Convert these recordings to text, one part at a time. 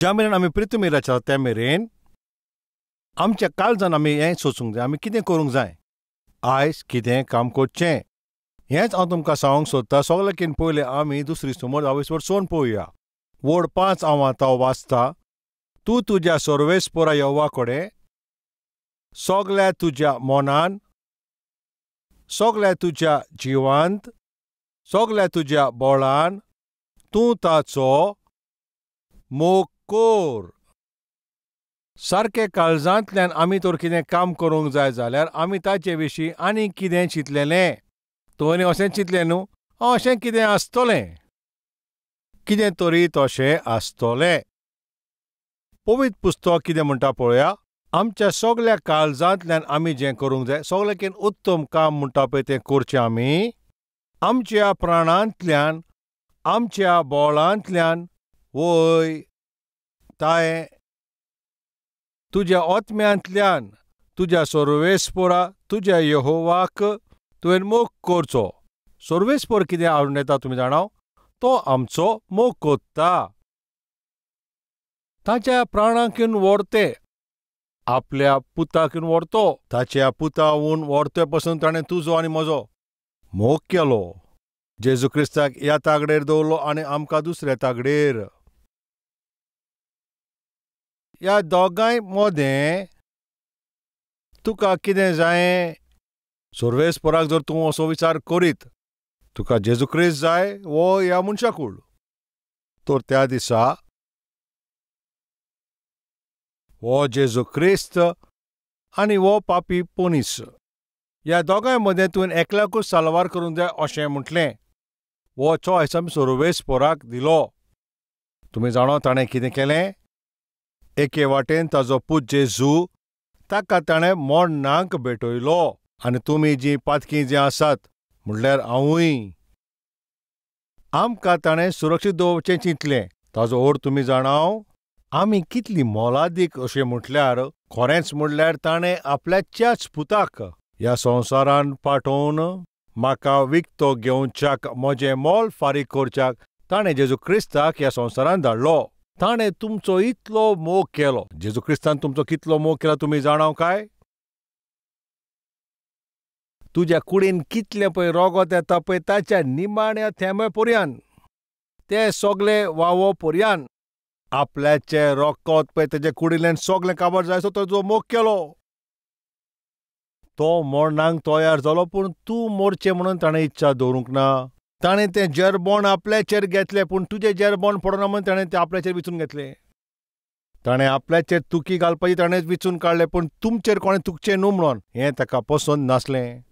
ज्या मेरेन आमी पृथ्वीर आसा त्या मेरेन आमच्या काळजान आमी हें सोचूंक जाय, आमी कितें करूंक जाय, आयज कितें काम करचें, हेंच हांव तुमकां सांगूंक सोदता. सगळ्याकीन पयलें आमी दुसरी सुमोर आवयसवर सोन पळोवया. वड 5 हांव आतां वाचता. तूं तुज्या सर्वेस्पोरा यहोवा कडेन सगल्या तुज्या मनान, सगल्या तुज्या जिवांत, सगल्या तुज्या बळान तूं ताचो मोग कोर. सारकें काळजांतल्यान आमी तर कितें काम करूंक जाय जाल्यार आमी ताचे विशीं आनी कितें चिंतलेलें. तुवें अशें चिंतलें न्हू, अशें कितें आसतलें, कितें तरी तशें आसतलें. पवित्र पुस्तक कितें म्हणटा पळोवया. आमच्या सगल्या काळजांतल्यान आमी जें करूंक जाय, सगळ्याकीन उत्तम काम म्हणटा पळय तें करचें आमी आमच्या प्राणांतल्यान, आमच्या बोळांतल्यान. वय ताये तुज्या आत्म्यांतल्यान तुज्या सर्वेस्पोरा तुज्या यहोवाक तुवें मोग करचो. सर्वेस्पोर कितें हाडून येता तुमी जाणाव? तो आमचो मोग कोत्ता. ताच्या प्राणाकून व्हरते, आपल्या पुताकून व्हरतो. ताच्या पुतावून व्हरते पसून ताणें तुजो आनी म्हजो मोग केलो. जेजू क्रिस्ताक ह्या तागडेर दवरलो आनी आमकां दुसऱ्या तागडेर. ह्या दोगांय मदें तुका कितें जाय? सर्वेस्पोराक जर तूं असो विचार करीत तुका जेजू क्रिस्त जाय वो ह्या मनशाकूळ, तर त्या दिसा हो जेजू क्रिस्त आनी हो पापी पोनीस ह्या दोगांय मदें तुवें एकल्याकूच साल्वार करूंक जाय अशें म्हटलें. हो चॉयस आमी सर्वेस्पोराक दिलो. तुमी जाणो ताणें कितें केलें? एके वाटेन ताजो पूत जेजू ताका ताणें मरणाक भेटयलो. आनी तुमी जीं पातकी जीं आसात म्हणल्यार हांवूय, आमकां ताणें सुरक्षीत दवरचें चिंतलें. ताजो अर्थ तुमी जाणाव आमी कितली मोलादीक अशें म्हटल्यार, खरेंच म्हणल्यार ताणें आपल्याच्याच पुताक ह्या संवसारान पाठोवन म्हाका विकतो घेवच्याक, म्हजें मोल फारीक करच्याक ताणें जेजू क्रिस्ताक ह्या संवसारान धाडलो. ताणें तुमचो इतलो मोग केलो. जेजू क्रिस्तान तुमचो कितलो मोग केला तुमी जाणाव काय? तुज्या कुडीन कितलें पळय रोगोत येता पळय ताच्या निमाण्या थेंब्या पर्यान, ते सगळे वावो पर्यान आपल्याचें रोगत पळय तेजे कुडींतल्यान सगळें काबार जायसो तो मोग केलो. तो मरणाक तयार जालो, पूण तूं मरचें म्हणून ताणें इच्छा दवरूंक ना. ताणें तें जेरबोण आपल्याचेर घेतलें, पूण तुजें जेरबोण पडना म्हणून ताणें तें आपल्याचेर विचून घेतलें. ताणें आपल्याचेर तुकी घालपाची ताणें विचून काडलें, पूण तुमचेर कोणें तुकचें न्हू म्हणून हें ताका पसंत नासलें.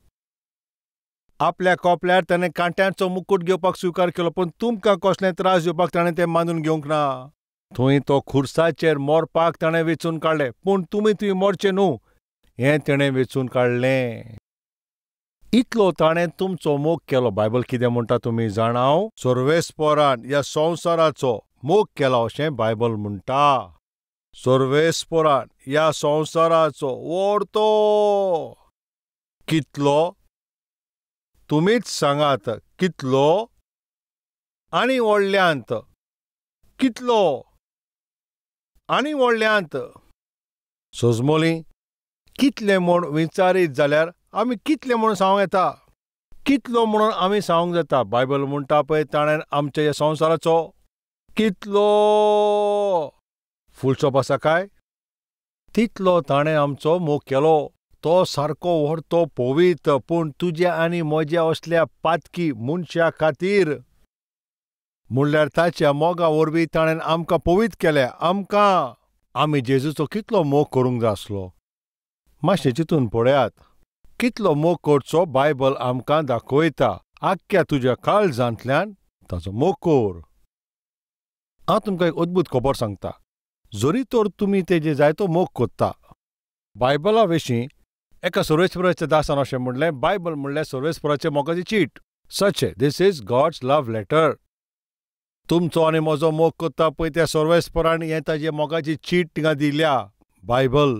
आपल्या कोपल्यार ताणें कांट्यांचो मुकूट घेवपाक स्विकार केलो, पूण तुमकां कसलें त्रास दिवपाक ताणें तें मानून घेवंक ना. थंय तो खुर्साचेर मरपाक ताणें वेंचून काडलें, पूण तुमी थंय मरचें न्हू हें ताणें वेंचून काडलें. इतलो ताणें तुमचो मोग केलो. बायबल कितें म्हणटा तुमी जाणाव? सर्वेस्पोरान ह्या संवसाराचो मोग केला अशें बायबल म्हणटा. सर्वेस्पोरान ह्या संवसाराचो व्हरतो कितलो तुमीच सांगात, कितलो आनी व्हडल्यांत, कितलो आनी व्हडल्यांत. सोजमोली कितले म्हूण विचारीत जाल्यार आमी कितले म्हणून सांगूंक येता, कितलो म्हणून आमी सांगूंक जाता. बायबल म्हणटा पळय ताणें आमच्या ह्या संवसाराचो कितलो फुलसोप आसा काय तितलो ताणें आमचो मोग केलो. तो सारको व्हरतो पवित्र, पूण तुज्या आनी म्हज्या असल्या पातकी मनशा खातीर म्हणल्यार ताच्या मोगा वरवीं ताणें आमकां पवित्र केल्या. आमकां आमी जेजूचो कितलो मोग करूंक जाय आसलो मातशें चिंतून पळयात. कितलो मोग करचो बायबल आमकां दाखयता. आख्ख्या तुज्या काळजांतल्यान ताचो मोग कर. हांव तुमकां एक अद्भुत खबर सांगता. जरी तर तुमी तेजे जायतो मोग करता, बायबला विशीं एका सर्वेस्पराच्या दासान अशें म्हणलें, बायबल म्हणल्यार सर्वेस्पराच्या मोगाची चीट. सच this is God's love letter. तुमचो आनी म्हजो मोग करता पळय त्या सर्वेस्परान हें ताजे मोगाची चीट तिंगा दिल्या, बायबल.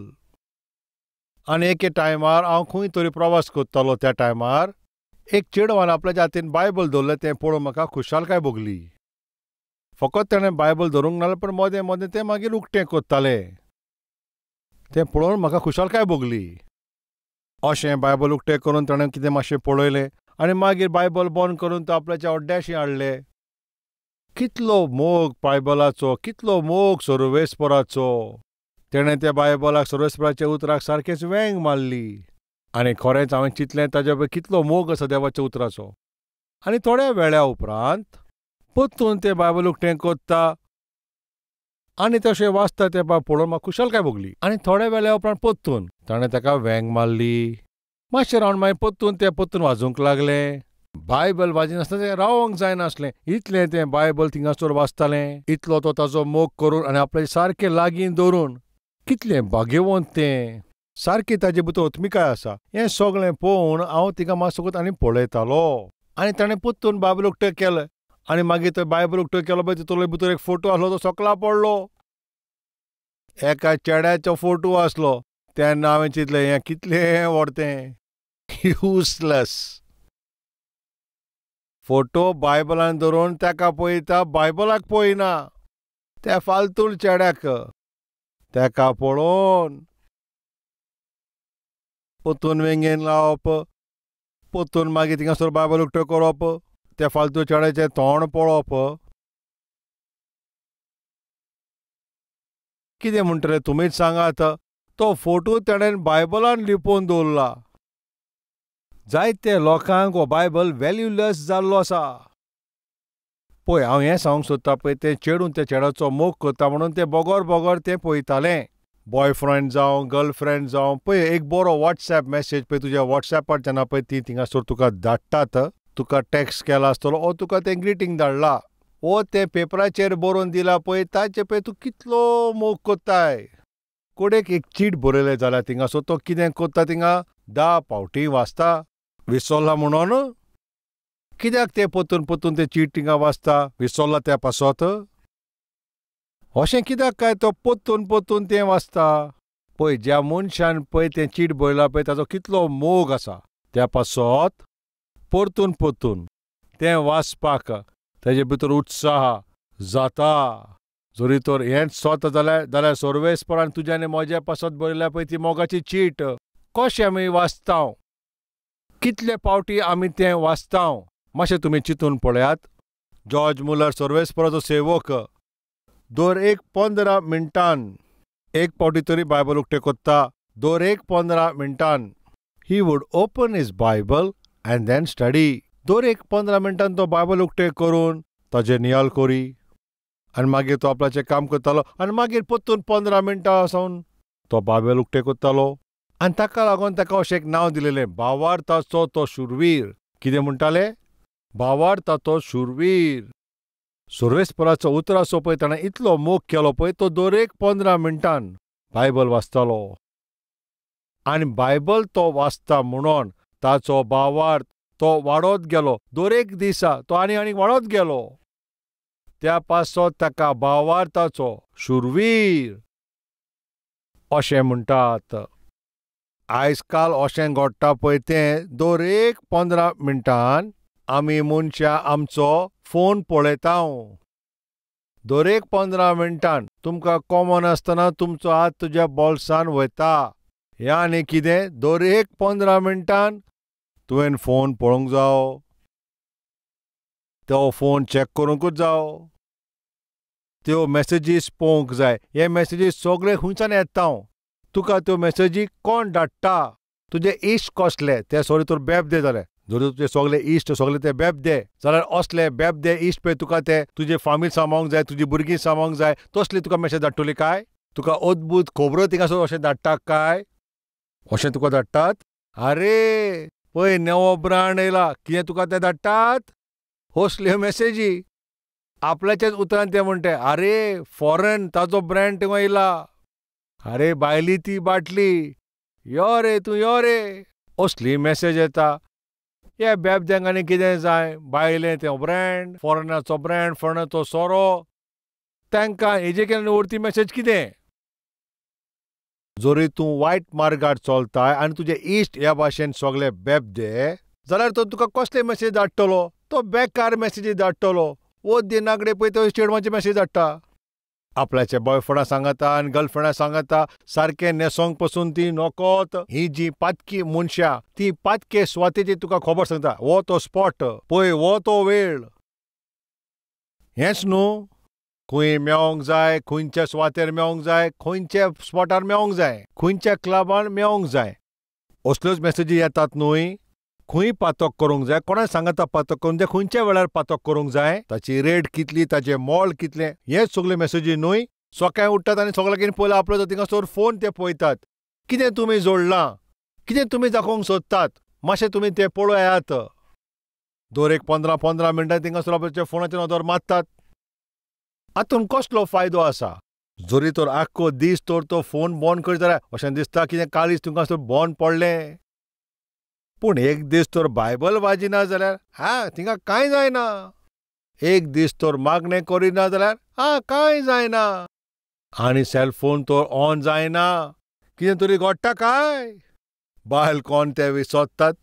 आनी एके टायमार हांव खंय तरी प्रवास करतालो. त्या टायमार एक चेडवान आपल्या हातीन बायबल दवरलें, तें पळोवन म्हाका खुशालकाय भोगली. फकत ताणें बायबल धरूंक नासलें, पूण मदें मदें तें मागीर उक्तें कोत्तालें. तें पळोवन म्हाका खुशालकाय भोगली. अशें बायबल उक्तें करून ताणें कितें मातशें पळयलें आनी मागीर बायबल बंद करून तो आपल्याच्या अड्ड्याशी हाडलें. कितलो मोग बायबलाचो, कितलो मोग सर्वेस्पराचो. तेणें त्या बायबलाक, सर्वेस्पराच्या उतराक सारकेंच वेंग मारली. आनी खरेंच हांवें चिंतलें ताज्या पळय कितलो मोग आसा देवाच्या उतराचो. आनी थोड्या वेळा उपरांत परतून तें बायबल उक्तें कोत्ता आनी तशें वाचता तें पळोवन म्हाका खुशालकाय भोगली. आनी थोड्या वेळा उपरांत परतून ताणें ताका वेंग मारली. मातशें रावन मागीर परतून तें परतून वाजूंक लागलें. बायबल वाजिनासतना तें रावंक जायनासलें, इतलें तें बायबल थिंगासर वाचतालें. इतलो तो ताजो मोग करून आनी आपल्या सारकें लागीं दवरून, कितलें भाग्यवंत तें, सारकें ताजे भितर आत्मिकाय आसा. हें सगळें पळोवन हांव तिका मातसो आनी पळयतालो. आनी ताणें परतून बायबल उक्तें केलें आनी मागीर तो बायबल उक्तो केलो पळय, तितूंतलो भितर एक फोटो आसलो, तो सकला पडलो. एका चेड्याचो फोटो आसलो. तेन्ना हांवें चिंतलें हें कितलें व्हडतें, युजलेस फोटो बायबलान धरून ताका पळयता, बायबलाक पळयना, त्या फालतूल चेड्याक. ताका पळोवन परतून वेंगेन लावप, परतून मागीर थिंगासर बायबल उक्तो करप, त्या फालतू चेड्याचें तोंड पळोवप. कितें म्हणटलें तुमीच सांगात. तो फोटो ताणें बायबलान लिपोवन दवरला. जायते लोकांक हो बायबल व्हॅल्यूलेस जाल्लो आसा. पळय हांव हें सांगूंक सोदता पळय, तें चेडून त्या चेड्याचो मोग करता म्हणून तें बगर बगर तें पळयतालें. बॉयफ्रेंड जावं गर्लफ्रेंड जावं, पळय एक बरो वॉट्सएप मॅसेज पळय तुज्या वॉट्सएपार जेन्ना पळय ती थिंगासर तुका धाडटात, तुका टॅक्स्ट केला आसतलो ओ तुका तें ग्रिटींग धाडला ओ तें पेपराचेर बरोवन दिला पळय, ताचे पळय तूं कितलो मोग कोत्ताय. कोडेक एक चीट बरयलें जाल्यार थिंगासर तो कितें कोत्ता, थिंगा 10 फावटी वाचता, विसरला म्हणून. कित्याक तें परतून परतून तें चीट थिंगा वाचता, विसरला त्या पासत? अशें कित्याक काय तो परतून परतून तें वाचता? पळय ज्या मनशान पळय तें चीट बरयलां पळय ताजो कितलो मोग आसा त्या पासत, परतून परतून तें वाचपाक ताजे भितर उत्साह जाता. जरी तर हेंच सोत जाल्यार जाल्यार सर्वेस्परान तुज्या आनी म्हज्या पासत बरयल्या पळय ती मोगाची चीट कशें आमी वाचता, कितले फावटी आमी तें वाचता, मातशें तुमी चिंतून पळयात. जॉर्ज मुलर सर्वेस्पराचो सेवक दर एक 15 मिनटान एक फावटी तरी बायबल उक्तें कोत्ता. दर एक 15 मिनटान he would open his Bible and then study. दर एक 15 मिनटान तो बायबल उक्तें करून ताजेर नियाळ करी आनी मागीर तो आपल्याचें काम करतालो. आनी मागीर परतून 15 मिनटां सावन तो बायबल उक्तें करतालो. आनी ताका लागून ताका अशें एक नांव दिलेलें, भावार्थाचो तो शुरवीर. कितें म्हणटाले? भावार्थाचो शुरवीर. सर्वेस्पराचो उतराचो पळय ताणें इतलो मोग केलो पळय, तो दर एक 15 मिनटान बायबल वाचतालो. आनी बायबल तो वाचता म्हणून ताचो भावार्थ तो वाडत गेलो. दर एक दिसा तो आनी आनी वाडत गेलो. त्या पासत ताका भावार्थाचो शुरवीर अशें म्हणटात. आयज काल अशें घडटा पळय तें दर एक 15 मिनटान आमी मनशां आमचो फोन पळयता. दर एक 15 मिनटान तुमकां कॉमन आसतना तुमचो हात तुज्या बोल्सान वयता. हें आनी कितें, दर एक 15 मिनटान तुवें फोन पळोवंक जावो, तो फोन चॅक करूंकूच जावो, त्यो मॅसेजीस पळोवंक जाय. हे मॅसेजीस सगळे खंयच्यान येता, तुका त्यो मॅसेजी कोण धाडटा, तुजे इश्ट कसले ते सगळे तर बेबदे जाले. जर तुजे सगळे इश्ट सगळे ते बेबदे जाल्यार असले बेबदे इश्ट पळय तुका ते तुजे फामील सांबाळूंक जाय, तुजी भुरगीं सांबाळूंक जाय, तसली तुका मॅसेज धाडटली काय? तुका अद्भूत खबरो थिंगासर अशें धाडटा काय? अशें तुका धाडटात? आरे पळय नवो ब्रांड येयला, कितें तुका ते धाडटात असल्यो मॅसेजी. आपल्याच्याच उतरान ते म्हणटे, आरे फॉरेन ताजो ब्रँड थिंगा येयला, आरे भायली ती बाटली, यो रे तूं यो रे, असली मॅसेज येता. ह्या बेबद्यांक आनी कितें जाय, भायलें तें ब्रँड, फॉरेनाचो ब्रँड, फॉरेनाचो सोरो, तांकां हेजे केन्ना वरती मॅसेज कितें? जरी तूं वायट मार्गार चलताय आनी तुजे इश्ट ह्या भाशेन सगळे बेबदे जाल्यार तो तुका कसले मॅसेज धाडटलो? तो बेकार मॅसेजी धाडटलो. वो दिनाकडे पळय तो चेडवांचे मॅसेज हाडटा. आपल्याचे बॉयफ्रेंडा सांगता आनी गर्लफ्रेंडा सांगता सारकें न्हेसोंक पसून ती नोकोत. ही जी पातकी मनशां ती पातके सुवातेची तुका खबर सांगता. हो तो स्पॉट पळय, हो तो वेळ. हेंच न्हू खंय मेवोंक जाय, खंयच्या सुवातेर मेवोंक जाय, खंयच्या स्पॉटार मेवोंक जाय, खंयच्या क्लबान मेवोंक जाय, असल्योच मॅसेजी येतात न्हय. खंय पातक करूंक जाय, कोणाक सांगता पातक करूंक जाय, खंयच्या वेळार पातक करूंक जाय, ताची रेट कितली, ताचें मोल कितलें, हें सगळ्यो मॅसेजी न्हय. सकाळीं उठ्ठात आनी सगळ्या पयलीं आपलो थिंगासर फोन ते पळयतात. कितें तुमी जोडलां, कितें तुमी दाखोवंक सोदतात, मातशें तुमी तें पळयात. दर एक 15-15 मिनटां थिंगासर आपल्या फोनाचेर नदर मारतात. हातूंत कसलो फायदो आसा? जरी तर आख्खो दीस तर तो फोन बंद करीत जाल्यार अशें दिसता कितें काळीज तुमकां बंद पडलें. पूण एक दीस तर बायबल वाजिना जाल्यार हा थिंगा कांय जायना. एक दीस तर मागणें करिना जाल्यार हा कांय जायना. आनी सेलफोन तर ऑन जायना, कितें तरी घडटा काय. बायल कोण ते विसरतात,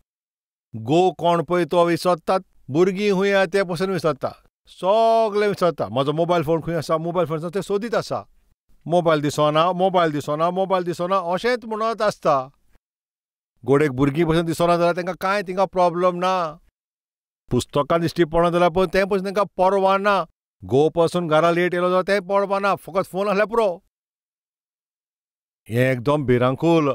घोव कोण पळय तो विसरतात, भुरगीं खंय आहा ते पसून विसरता, सगळें विसरता. म्हजो मोबायल फोन खंय आसा, मोबायल फोन आसा ते सोदीत आसा. मोबायल दिसना, मोबायल दिसना, मोबायल दिसना अशेंच म्हणत आसता. गोडेक भुरगीं पसून दिसना जाल्यार तांकां कांय थिंगा प्रॉब्लम ना. पुस्तकां दिश्टी पडना जाल्यार पळय तें पसून तांकां पर्वा ना. घोव पसून घरा लेट येयलो जाल्यार तें पर्वा ना, फकत फोन आसल्यार पुरो. हें एकदम भिरांकूल.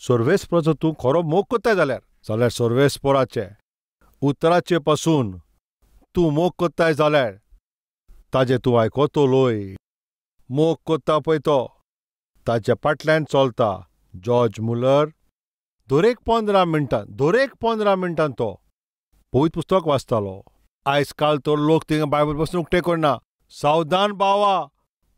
सर्वेस्पराचो तूं खरो मोग करताय जाल्यार सर्वेस्पराचे उतराचे पासून तूं मोग करताय जाल्यार ताजें तूं आयकतलोय. मोग करता पळय तो ताच्या फाटल्यान चलता. जॉर्ज मुलर दरेक 15 मिनटां, दरेक 15 मिनटां तो पवित्र पुस्तक वाचतालो. आयज काल तर लोक थिंगा बायबल पसून उक्तें करना. सावधान भावा,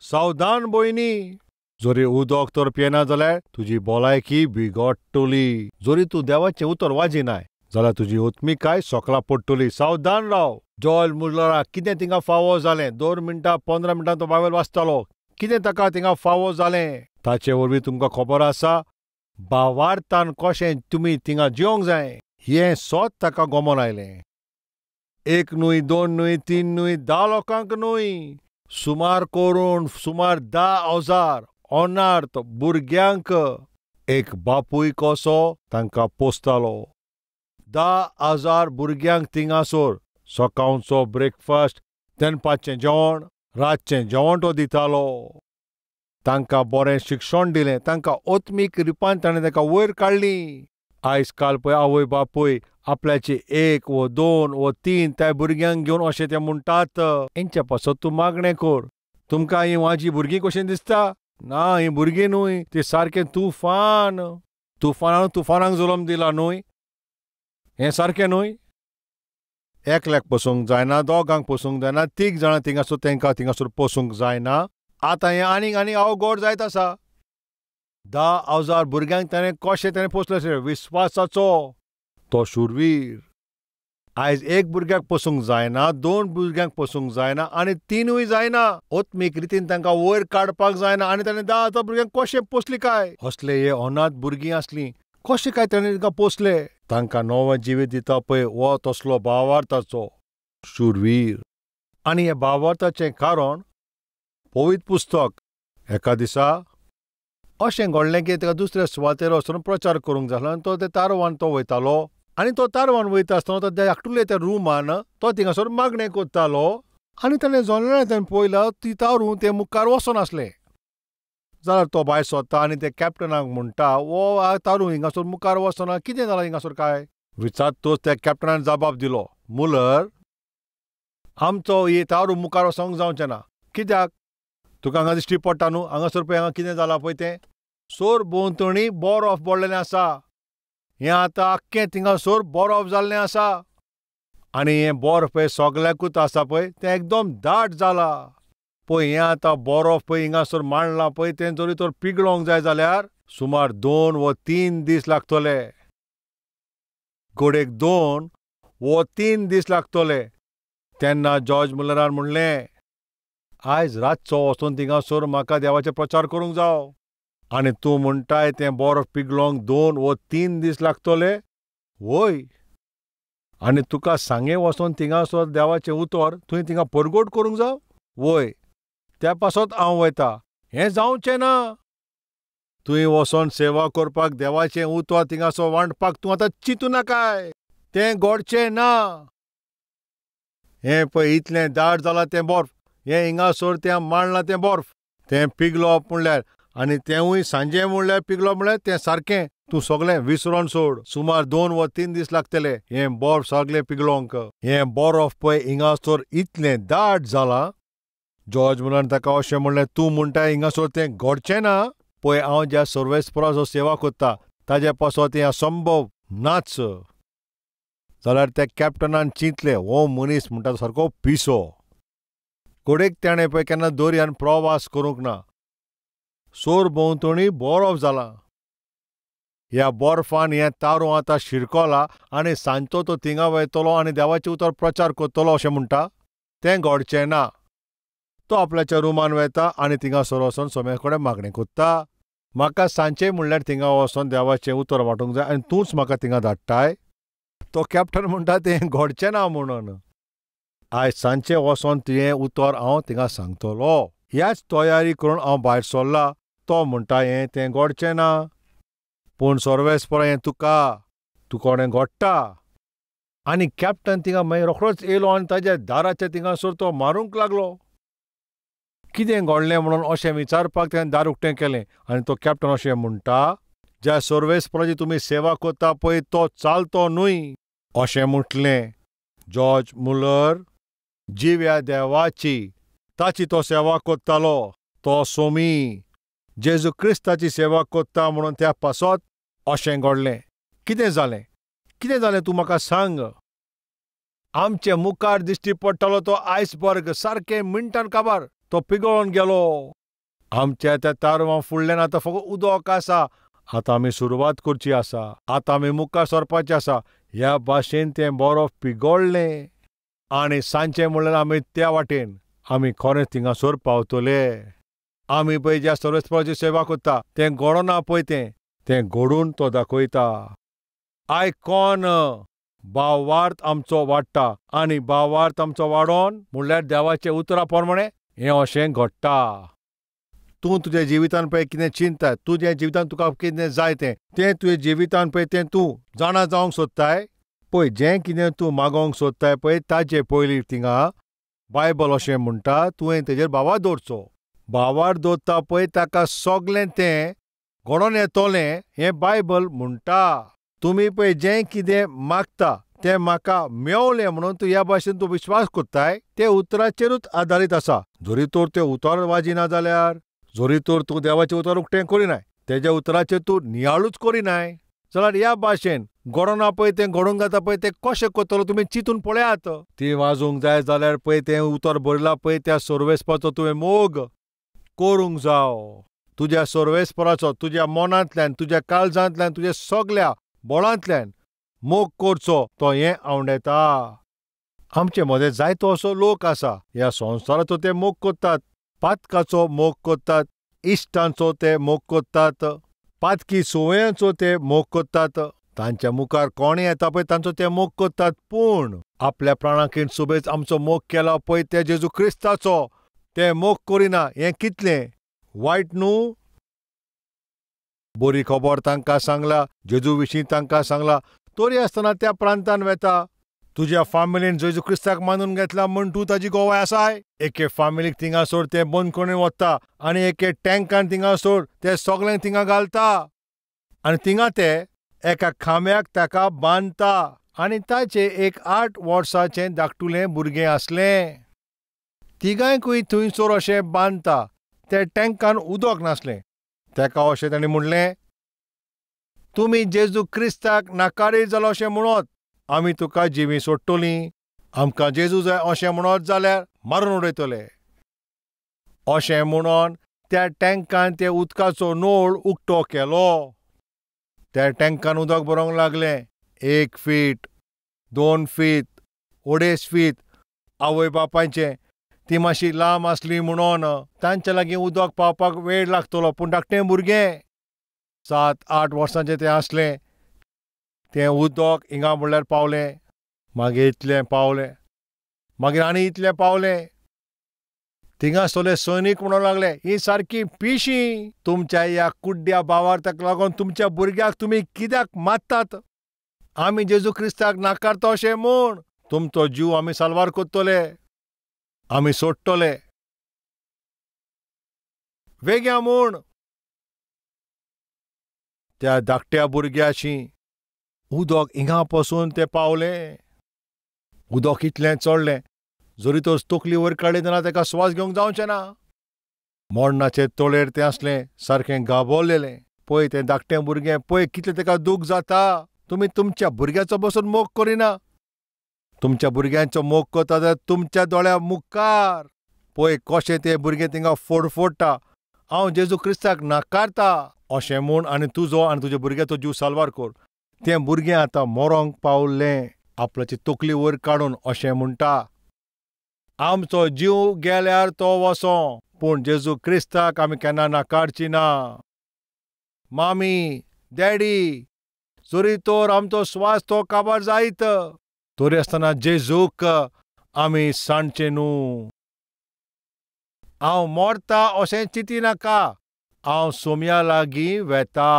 सावधान भयणी. जरी उदक तर पियेना जाल्यार तुजी भलायकी बिगडटली. जरी तूं देवाचें उतर वाजिनाय जाल्यार तुजी आत्मिकाय सकला पडटली. सावधान राव. जॉर्ज मुलराक कितें थिंगा फावो जालें? 2 मिनटां 15 मिनटां तो बायबल वाचतालो. कितें ताका थिंगा फावो जालें? ताचे वरवीं तुमकां खबर आसा भावार्थान कशें तुमी थिंगा जिवंक जाय हें सत ताका गमोन आयलें. 1 न्हय, 2 न्हय, 3 न्हय, 10 लोकांक न्हय, सुमार करून सुमार 10,000 अनार्थ भुरग्यांक एक बापूय कसो तांकां पोसतालो. 10,000 भुरग्यांक थिंगासर सकाळचो ब्रेकफास्ट, दनपारचें जेवण, रातचें जेवण तो दितालो. तांकां बरें शिक्षण दिलें, तांकां आत्मीक रुपान ताणें तांकां वयर काडलीं. आयज काल पळय आवय बापूय आपल्याचे 1 व 2 व 3 त्या भुरग्यांक घेवन अशें ते म्हणटात, हेंच्या पासत तूं मागणें कर. तुमकां हीं म्हाजी भुरगीं कशीं दिसता? ना, हीं भुरगीं न्हय, ती सारकें तुफान. तुफानान तुफानाक जल्म दिला न्हय, हें सारकें न्हय. एकल्याक पोसूंक जायना, दोगांक पोसूंक जायना, 3 जाणां थिंगासर तांकां थिंगासर पोसूंक जायना. आतां हें आनीक आनीक अवघड जायत आसा. 10,000 भुरग्यांक ताणें कशें ताणें पोसलें? विस्वासाचो तो शुरवीर. आयज 1 भुरग्याक पोसूंक जायना, 2 भुरग्यांक पोसूंक जायना आनी 3ूय जायना. आत्मीक रितीन तांकां वयर काडपाक जायना. आनी ताणें 10,000 भुरग्यांक कशें पोसलीं काय? असले हे अनाथ भुरगीं आसलीं, कशें काय ताणें तांकां पोसले? तांकां नवें जिवीत दिता पळय हो तसलो भावार्थाचो शुरवीर. आनी हे भावार्थाचें कारण पवित्र पुस्तक. एका दिसा अशें घडलें की ताका दुसऱ्या सुवातेर वचून प्रचार करूंक जालो आनी तो ते तारवान तो वयतालो. आनी तो तारवान वयता आसतना तो त्या धाकटुल्या त्या रुमान तो थिंगासर मागणें करतालो. आनी ताणें जनेलांतल्यान पळयलां ती तारू तें मुखार वचोन आसलें. जाल्यार तो भायर सरता आनी ते कॅप्टनाक म्हणटा, हो तारू हिंगासर मुखार वचना, कितें जालां हिंगासर काय? विचारतोच त्या कॅप्टनान जबाब दिलो, मुलर, आमचो ही तारू मुखार वचोंक जावचें ना. कित्याक? तुका हांगा दिश्टी पडटा न्हू, हांगासर पळय हांगा कितें जालां पळय तें, सोर भोंवतणी बरफ पडलेलें आसा. हें आतां आख्खें थिंगासर बरफ जाल्लें आसा आनी हें बर्फ पळय सगल्याकूच आसा पळय तें एकदम दाट जालां. पळय हें आतां बरफ पळय हिंगासर मांडलां पळय तें जरी तर पिगळोंक जाय जाल्यार सुमार 2 व 3 दीस लागतले. घोडेक 2 व 3 दीस लागतले. तेन्ना जॉर्ज मुलरान म्हणलें, आयज रातचो वचून थिंगासर म्हाका देवाचें प्रचार करूंक जाव. आनी तूं म्हणटाय तें बरफ पिगळोंक 2 व 3 दीस लागतले? वय. आनी तुका सांगे वचोन थिंगासर देवाचें उतर तुवें थिंगा परगोट करूंक जाव? वय, त्या पासत हांव वयता. हें जावचें ना. तुवें वचोन सेवा करपाक देवाचें उतर थिंगासर वांटपाक तूं आतां चिंतू नाकाय. तें घडचें ना. हें पळय इतलें दाट जालां तें बर्फ, हें हिंगासर तें मांडलां तें बर्फ, तें पिगलोप म्हणल्यार आनी तेंवूय सांजे म्हणल्यार पिगलोप म्हणल्यार तें सारकें. तूं सगळें विसरोन सोड. सुमार 2 वा 3 दीस लागतले हें बर्फ सगळें पिगलोंक. हें बर्फ पळय हिंगासर इतलें दाट जालां. जॉर्ज मुलान ताका अशें म्हणलें, तूं म्हणटा हिंगासर तें घडचें ना. पळय हांव ज्या सर्वेस्पराचो सेवा करता ताजे पासत हें असंभव नाच. जाल्यार त्या कॅप्टनान चिंतलें, हो मनीस म्हणटा सारको पिसो. घडयेक ताणें पळय केन्ना दर्यान प्रवास करूंक ना. सोर भोंवतणी बर्फ जाला. ह्या बर्फान हें तारूं आतां शिरकलां आनी सांजचो तो थिंगा वयतलो आनी देवाचें उतर प्रचार करतलो अशें म्हणटा. तें घडचें ना. तो आपल्याच्या रुमान वता आनी थिंगासर वचोन सोम्या कडेन मागणें करता, म्हाका सांजचें म्हणल्यार थिंगा वचोन देवाचें उतर वांटूंक जाय आनी तूंच म्हाका थिंगा धाडटाय. तो कॅप्टन म्हणटा तें घडचें ना म्हणून. आयज सांजचें वचोन तुवें उतर हांव थिंगा सांगतलो. ह्याच तयारी करून हांव भायर सरला. तो म्हणटा हें तें घडचें ना, पूण सर्वेस्पर हें तुका तुकोणें घडटा. आनी कॅप्टन थिंगा मागीर रोखडोच येयलो आनी ताज्या दाराच्या थिंगासर तो मारूंक लागलो. कितें घडलें म्हणून अशें विचारपाक ताणें दार उक्तें केलें आनी तो कॅप्टन अशें म्हणटा, ज्या सर्वेस्पराची तुमी सेवा करता पळय तो चालतो न्हय अशें म्हटलें. जॉर्ज मुलर जिव्या देवाची ताची तो सेवा करतालो. तो सोमी जेजू क्रिस्ताची सेवा करता म्हणून त्या पासत अशें घडलें. कितें जालें? कितें जालें तूं म्हाका सांग. आमचे मुखार दिश्टी पडटालो तो आयसबर्ग सारकें मिनटान काबार तो पिगळोन गेलो. आमच्या त्या तारवां फुडल्यान आतां फकत उदक आसा. आतां आमी सुरवात करची आसा. आतां आमी मुखार सरपाचें आसा. ह्या भाशेन तें बर्फ पिगळ्ळें आनी सांजचें म्हणल्यार आमी त्या वाटेन आमी खरेंच थिंगासर पावतले. आमी पळय ज्या सर्वेस्पराची सेवा करता तें घडना पळय, तें तें घडून तो दाखयता. आयकोन भावार्थ आमचो वाडटा आनी भावार्थ आमचो वाडोन म्हणल्यार देवाच्या उतरा प्रमाणें हें अशें घडटा. तूं तुज्या जिवितान पळय कितें चिंतताय, तुज्या जिवितान तुका कितें जाय तें तें तुज्या जिवितान पळय तें तूं जाणा जावंक सोदताय. पळय जें कितें तूं मागोवंक सोदताय पळय ताजे पयलीं थिंगा बायबल अशें म्हणटा, तुवें तेजेर भावार दवरचो. भावार दवरता पळय ताका सगळें तें घडोवन येतलें हें बायबल म्हणटा. तुमी पळय जें कितें मागता तें म्हाका मेवलें म्हणून तूं ह्या भाशेन तूं विश्वास करताय ते उतराचेरूच आदारीत आसा. जरी तर तें उतर वाजिना जाल्यार, जरी तर तूं देवाचें उतर उक्तें करिनाय, तेज्या उतराचेर तूं नियाळूच करिनाय जाल्यार ह्या भाशेन घडोना पळय तें घडोवंक जाता पळय तें कशें करतलो तुमी चिंतून पळयात. ती वाजूंक जाय जाल्यार पळय तें उतर बरयलां पळय त्या सर्वेस्पराचो तुवें मोग करूंक जाव. तुज्या सर्वेस्पराचो तुज्या मनांतल्यान, तुज्या काळजांतल्यान, तुज्या सगल्या बोळांतल्यान मोग करचो तो हें आवडटा. आमचे मदें जायतो असो लोक आसा ह्या संवसाराचो ते मोग करतात, पातकाचो मोग करतात, इश्टांचो ते मोग करतात, पातकी संवयांचो ते मोग करतात. तांच्या मुखार कोण येता पळय तांचो ते मोग करतात. पूण आपल्या प्राणाकीण सुबेज आमचो मोग केला पळय ते जेजू क्रिस्ताचो ते मोग करिना. हें कितलें वायट न्हू? बरी खबर तांकां सांगला, जेजू विशीं तांकां सांगला, तरी आसतना त्या प्रांतान वेता. तुज्या फामिलीन जेजू क्रिस्ताक मानून घेतला म्हूण तूं ताजी गोवाय आसाय. एके फामिलीक थिंगासर ते बंदखणीन वता आनी एके टँकान थिंगासर ते सगळ्यांक थिंगा घालता आनी थिंगा ते एका खांब्याक ताका बांदता आनी ताचें एक 8 वर्सांचें धाकटुलें भुरगें आसलें. तिगांयकूय थंयसर अशें बांदता. त्या टँकान उदक नासलें. ताका अशें ताणें म्हणलें, तुमी जेजू क्रिस्ताक नाकारीत जालो अशें म्हणत आमी तुका जिवी सोडटलीं. आमकां जेजू जाय अशें म्हणत जाल्यार मारून उडयतले. अशें म्हणून त्या टँकान त्या उदकाचो नळ उक्तो केलो. त्या टँकान उदक भरोंक लागलें. 1 फीट, 2 फीत, 2.5 फीत. आवय बापायचें ती मातशी लांब आसली म्हणून तांच्या लागीं उदक पावपाक वेळ लागतलो. पूण धाकटें भुरगें 7-8 वर्सांचें तें आसलें. तें उदक हिंगा म्हणल्यार पावलें. मागीर इतलें पावलें, मागीर आनी इतलें पावलें. थिंगासोले सैनीक म्हणूंक लागले, ही सारकी पिशीं, तुमच्या ह्या कुड्ड्या भावार्थाक लागून तुमच्या भुरग्याक तुमी कित्याक मारतात? आमी जेजू क्रिस्ताक नाकारता अशें म्हूण तुमचो जीव आमी साल्वार करतले, आमी सोडटले वेग्या म्हूण. त्या धाकट्या भुरग्याशी उदक हिंगा पसून तें पावलें. उदक इतलें चडलें, जरी तर तकली वयर काडली जाल्यार ताका स्वास घेवंक जावचें ना. मरणाचे तळेर तें आसलें, सारकें गाबोवलेलें. पळय तें धाकटें भुरगें, पळय कितलें ताका दूख जाता. तुमी तुमच्या भुरग्याचो बसून मोग करिना. तुमच्या भुरग्यांचो मोग करता जाल्यार तुमच्या दोळ्या मुखार पळय कशें तें भुरगें थिंगा फोडफोडटा. हांव जेजू क्रिस्ताक नाकारता अशें म्हूण आनी तुजो आनी तुज्या भुरग्याचो जीव साल्वार कर. तें भुरगें आतां मरोंक पावलें, आपल्याची तकली वयर काडून अशें म्हणटा, आमचो जीव गेल्यार तो वसो, पूण जेजू क्रिस्ताक आमी केन्ना नाकारची ना. मामी, डॅडी, जरी तर आमचो स्वास तो काबार जायत तरी आसतना जेजूक आमी सांडचें न्हू. हांव मरता अशें चिंती नाका, हांव सोम्या लागीं वेता,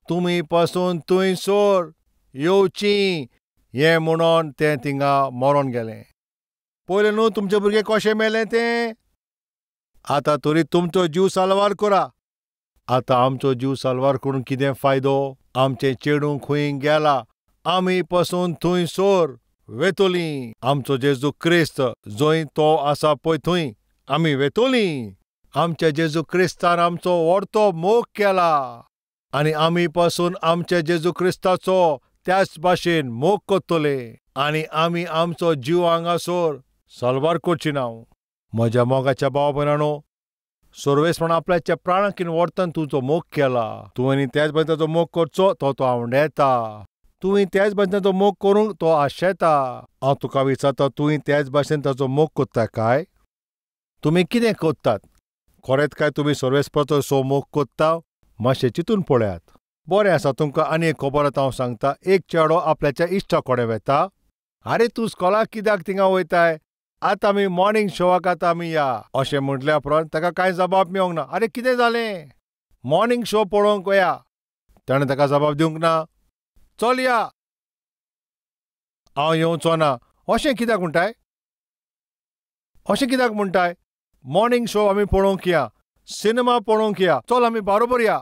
तुमी पसून थंयसर येवची हें म्हणून तें थिंगा मरोन गेलें. पयलें न्हू तुमचे भुरगे कशें मेलें तें. आतां तरी तुमचो जीव साल्वार करा. आतां आमचो जीव साल्वार करून कितें फायदो? आमचें चेडूं खंय गेला, आमी पसून थंयसर वेतोलीं. आमचो जेजू क्रिस्त जंय तो आसा पळय थंय आमी वेतोलीं. आमच्या जेजू क्रिस्तान आमचो व्हडतो मोग केला आनी आमी पसून आमच्या जेजू क्रिस्ताचो त्याच भाशेन मोग करतले आनी आमी आमचो जीव हांगासर साल्वार करची ना. म्हज्या मोगाच्या भाव भयणांनो, सर्वेस्पण आपल्याच्या प्राणाकीन वर्तन तुजो मोग केला. तुवें त्याच भाशेन ताचो मोग करचो, तो तो आवडेता. तुवें त्याच भाशेन ताचो मोग करूंक तो आशेता. हांव तुका विचारता, तुवें त्याच भाशेन ताचो मोग करता काय? तुमी कितें करतात? खरेंच काय तुमी सर्वेस्पराचो सो मोग करता? मातशें चिंतून पळयात. बरें आसा, तुमकां आनी एक खबर आतां हांव सांगता. एक चेडो आपल्याच्या इश्टा कडेन वेता. आरे तूं स्कॉलाक कित्याक थिंगा वयताय? आतां आमी मॉर्निंग शोवाक आतां आमी या अशें म्हटल्या उपरांत ताका कांय जबाब मेळोंक ना. आरे कितें जालें? मॉर्निंग शो पळोवंक वया. ताणें ताका जबाब दिवंक ना. चल या, हांव येवचो ना. अशें कित्याक म्हणटाय? अशें कित्याक म्हणटाय? मॉर्निंग शो आमी पळोवंक या, सिनेमा पळोवंक या, चल आमी बारोबर या.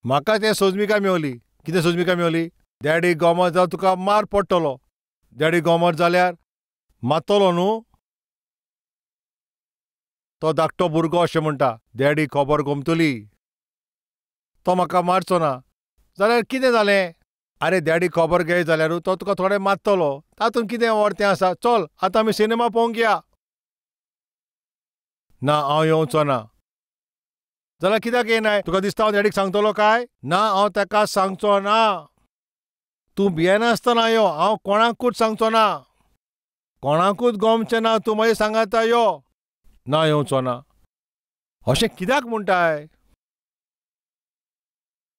म्हाका तें सोजमिका मेवली. कितें सोजमिका मेवली? डॅडी गोमर जाल्यार तुका मार पडटलो. डॅडी गोमर जाल्यार मारतलो न्हू. तो धाकटो भुरगो अशें म्हणटा, डॅडी खबर गोमतली, तो म्हाका मारचो ना. जाल्यार कितें जालें? आरे डॅडी खबर घेय जाल्यार तो तुका थोडें मारतलो, तातूंत कितें व्हड तें आसा. चल आतां आमी सिनेमा पळोवंक या. ना, हांव येवचो ना. जाल्यार कित्याक येनाय? तुका दिसता हांव डॅडीक सांगतलो काय? ना, हांव ताका सांगचो ना. तूं भियेनासतना यो, हांव कोणाकूच सांगचो ना, कोणाकूच गोमचें ना, तूं म्हजें सांगाता यो. ना, येवचो ना. अशें कित्याक म्हणटाय?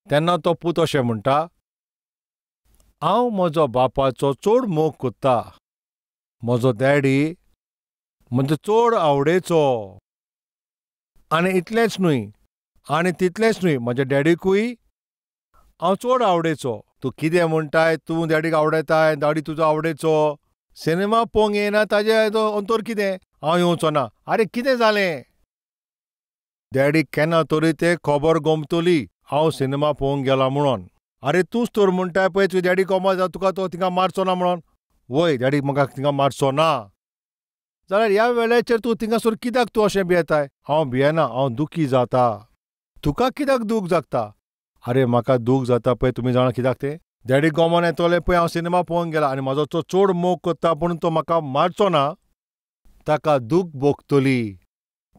तेन्ना तो पूत अशें म्हणटा, हांव म्हजो बापाचो चड मोग करता, म्हजो डॅडी म्हजो चड आवडेचो. आनी इतलेंच न्हय, आनी तितलेंच न्हय, म्हज्या डॅडीकूय हांव चड आवडेचो. तूं कितें म्हणटाय? तूं डॅडीक आवडयताय, डॅडी तुजो आवडेचो. सिनेमा पळोवंक येना ताजें अंतर कितें? हांव येवचो ना. आरे कितें जालें? डॅडी केन्ना तरी तें खबर गोमतली हांव सिनेमा पळोवंक गेला म्हणून. आरे तूंच तर म्हणटाय पळय तुवें डॅडी गोमत जाल्यार तुका तो थिंगा मारचो ना म्हणून. वय, डॅडी म्हाका थिंगा मारचो ना. जाल्यार ह्या वेळाचेर तूं थिंगासर कित्याक तूं अशें भियेताय? हांव भियेना, हांव दुखी जाता. तुका कित्याक दूख जाता? आरे म्हाका दूख जाता पळय, तुमी जाणा कित्याक तें? डॅडी गोमोन येतले पळय हांव सिनेमा पळोवंक गेला आनी म्हाजो तो चड मोग करता पूण तो म्हाका मारचो ना, ताका दूख भोगतली.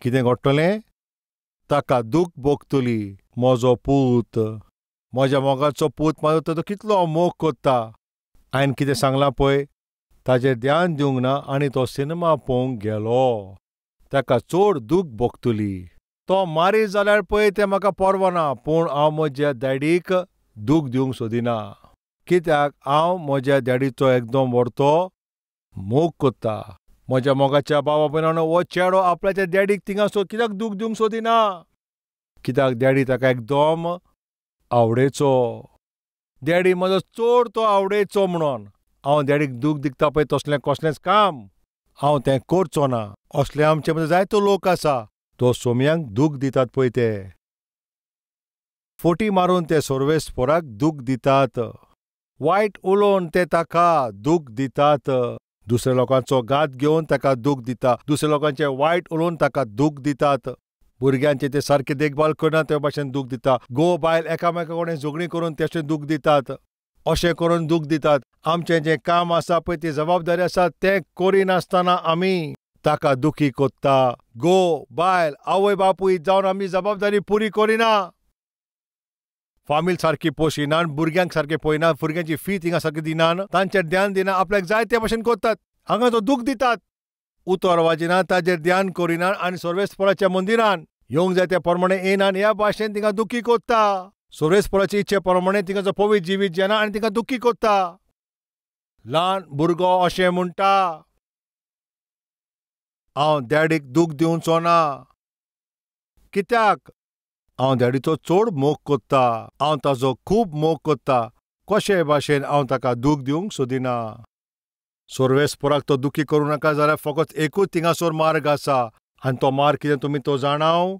कितें घडटलें? ताका दूख भोगतली. म्हजो पूत, म्हज्या मोगाचो पूत, म्हाजो तो कितलो मोग करता. हांवें कितें सांगलां पळय, ताजेर ध्यान दिवंक ना आनी तो सिनेमा पळोवंक गेलो. ताका चड दूख भोगतली. तो मारीत जाल्यार पळय तें म्हाका परवा ना, पूण हांव म्हज्या डॅडीक दूख दिवंक सोदिना. कित्याक हांव म्हज्या डॅडीचो एकदम व्हडतो मोग कोत्ता. म्हज्या मोगाच्या बाबा भयणांनो, हो चेडो आपल्याच्या डॅडीक थिंगासर कित्याक दूख दिवंक सोदिना? कित्याक डॅडी ताका एकदम आवडेचो. डॅडी म्हजो चड तो आवडेचो म्हणून हांव डॅडीक दूख दिता पळय तसलें कसलेंच काम हांव तें करचो ना. असले आमचे मदीं जायतो लोक आसा तो सोम्यांक दूख दितात पळय, ते फोटी मारून ते सर्वेस्पोराक दूख दितात, वायट उलोवन ते ताका दूख दितात, दुसऱ्या लोकांचो घात घेवन ताका दूख दिता, दुसऱ्या लोकांचे वायट उलोवन ताका दूख दितात, भुरग्यांचे ते सारके देखभाल करना ते भाशेन दूख दिता, घोव बायल एकामेका कडेन झगडीं करून तेशें दूख दितात, अशें करून दूख दितात. आमचें जें काम आसा पळय, ती जबाबदारी आसा तें करिनासतना आमी ताका दुखी कोत्ता. घोव बायल आवय बापूय जावन आमी जबाबदारी पुरी करिना, फामील सारकी पोशिनान, भुरग्यांक सारकें पळयना, भुरग्यांची फी थिंगा सारकी दिनान, तांचेर ध्यान दिना, आपल्याक जाय ते भाशेन करतात, हांगा तो दूख दितात, उतर वाजिना, ताजेर ध्यान करिना आनी सर्वेस्पराच्या मंदिरान येवंक जाय त्या प्रमाणे येना, ह्या भाशेन तिंगा दुखी कोत्ता. सर्वेस्पराचे इच्छे प्रमाणे तिंगाचो पवित्र जिवीत जेना आनी तिंगा दुखी कोत्ता. ल्हान भुरगो अशें म्हणटा, हांव डॅडीक दूख दिवचो ना. कित्याक? हांव डॅडीचो चड मोग कोत्ता, हांव ताजो खूब मोग कोत्ता, कशे भाशेन हांव ताका दूख दिवंक सोदिना. सर्वेस्पराक तो दुखी करूं नाका जाल्यार फकत एकूच थिंगासर मार्ग आसा आनी तो मार्ग कितें तुमी तो जाणाव?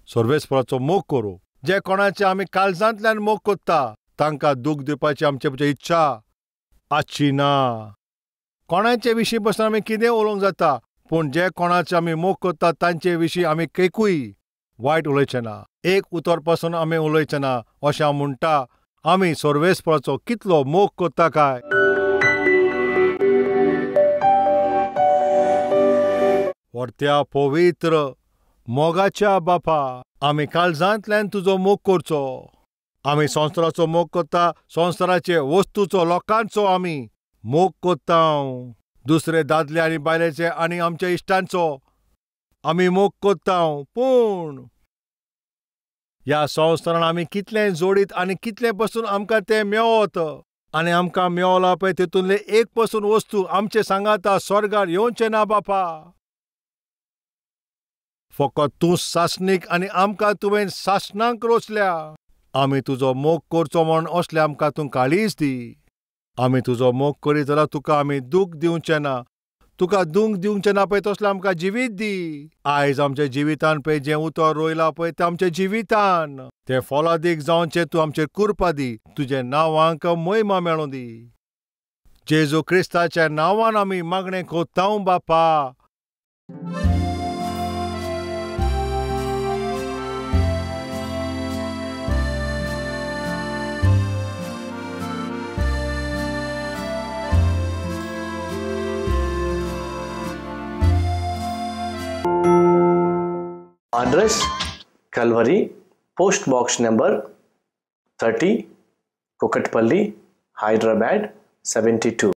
सर्वेस्पराचो मोग करूं. जे कोणाचे आमी काळजांतल्यान मोग कोत्ता तांकां दूख दिवपाची आमचे इच्छा आसची ना. कोणाचे विशीं पसून आमी कितें उलोवंक जाता, पूण जे कोणाचे आमी मोग कोत्ता तांचे विशीं आमी एकूय वायट उलोवचें ना, एक उतर पासून आमी उलोवचें ना. अशें हांव म्हणटा, आमी सर्वेस्पराचो कितलो मोग कोत्ता काय. व्हडत्या पवित्र मोगाच्या बापा, आमी काळजांतल्यान तुजो मोग करचो. आमी संवसाराचो मोग कोत्ता, संवसाराचे वस्तूचो लोकांचो आमी मोग कोत्ता, दुसरे दादले आनी बायलेचे आनी आमच्या इश्टांचो आमी मोग कोत्ता. पूण ह्या संवसारान आमी कितलें जोडीत आनी कितलें पसून आमकां तें मेवत आनी आमकां मेवलां पळय तेतूंतलें एक पसून वस्तू आमचे सांगाता स्वर्गार येवचें ना बापा. फकत तूं सासणीक आनी आमकां तुवें सासणांक रोचल्या. आमी तुजो मोग करचो म्हूण असलें आमकां तूं काळीज दी. आमी तुजो मोग करीत जाल्यार तुका आमी दूख दिवचें ना, तुका दूख दिवचें ना पळय तसलें आमकां जिवीत दी. आयज आमच्या जिवितान पळय जें उतर रोयलां पळय तें आमच्या जिवितान तें फलादीक जावचें तूं आमचेर कृपा दी, तुज्या नांवांक महिमा मेळूं दी. जेजू क्रिस्ताच्या नांवान आमी मागणें कोत्ता बापा. Address: Calvary, Post Box number 30, Kukatpally, Hyderabad 72.